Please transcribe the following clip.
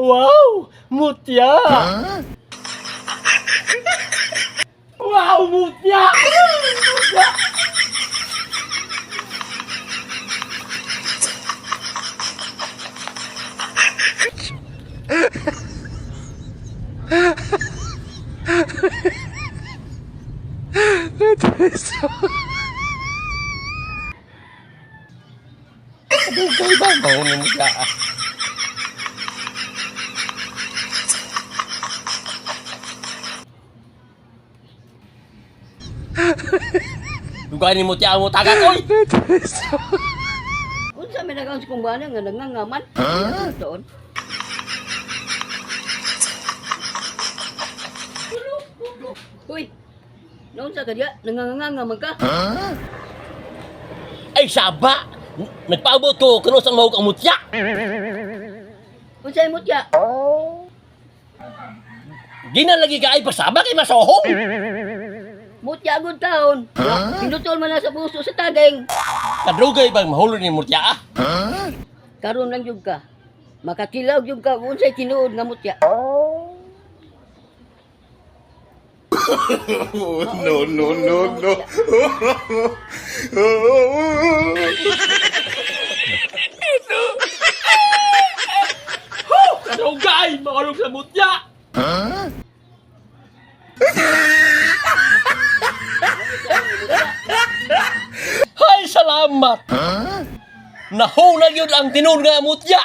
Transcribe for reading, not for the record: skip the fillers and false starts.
Wow! Mutya! Wow, mutya! Mutya! Dugay ba? Mahuli mutya ah. Dugay ni mutya mo tagat oy. Unsa may nagaon sa kong bana nga nangangaman? Doon. Uy, naunsa ka diya? Nangangangaman ka? Ay saba. Nagpaabot ko kuno sa mahug ang mutya. Unsa imong tiya? Ginan lagi ka ay pasaba kay masohong. Mutya gud taon. Pinutol man na sa puso sa tageng. Kadugay bang mahulog ni mutya ah? Karon lang jud ka. Makakilaw jud ka kung unsay tinuod nga mutya. No, no, no, no. Kadugay mahulog sa mutya. Hay salamat. Nahunag yun ang tinuod nga mutya.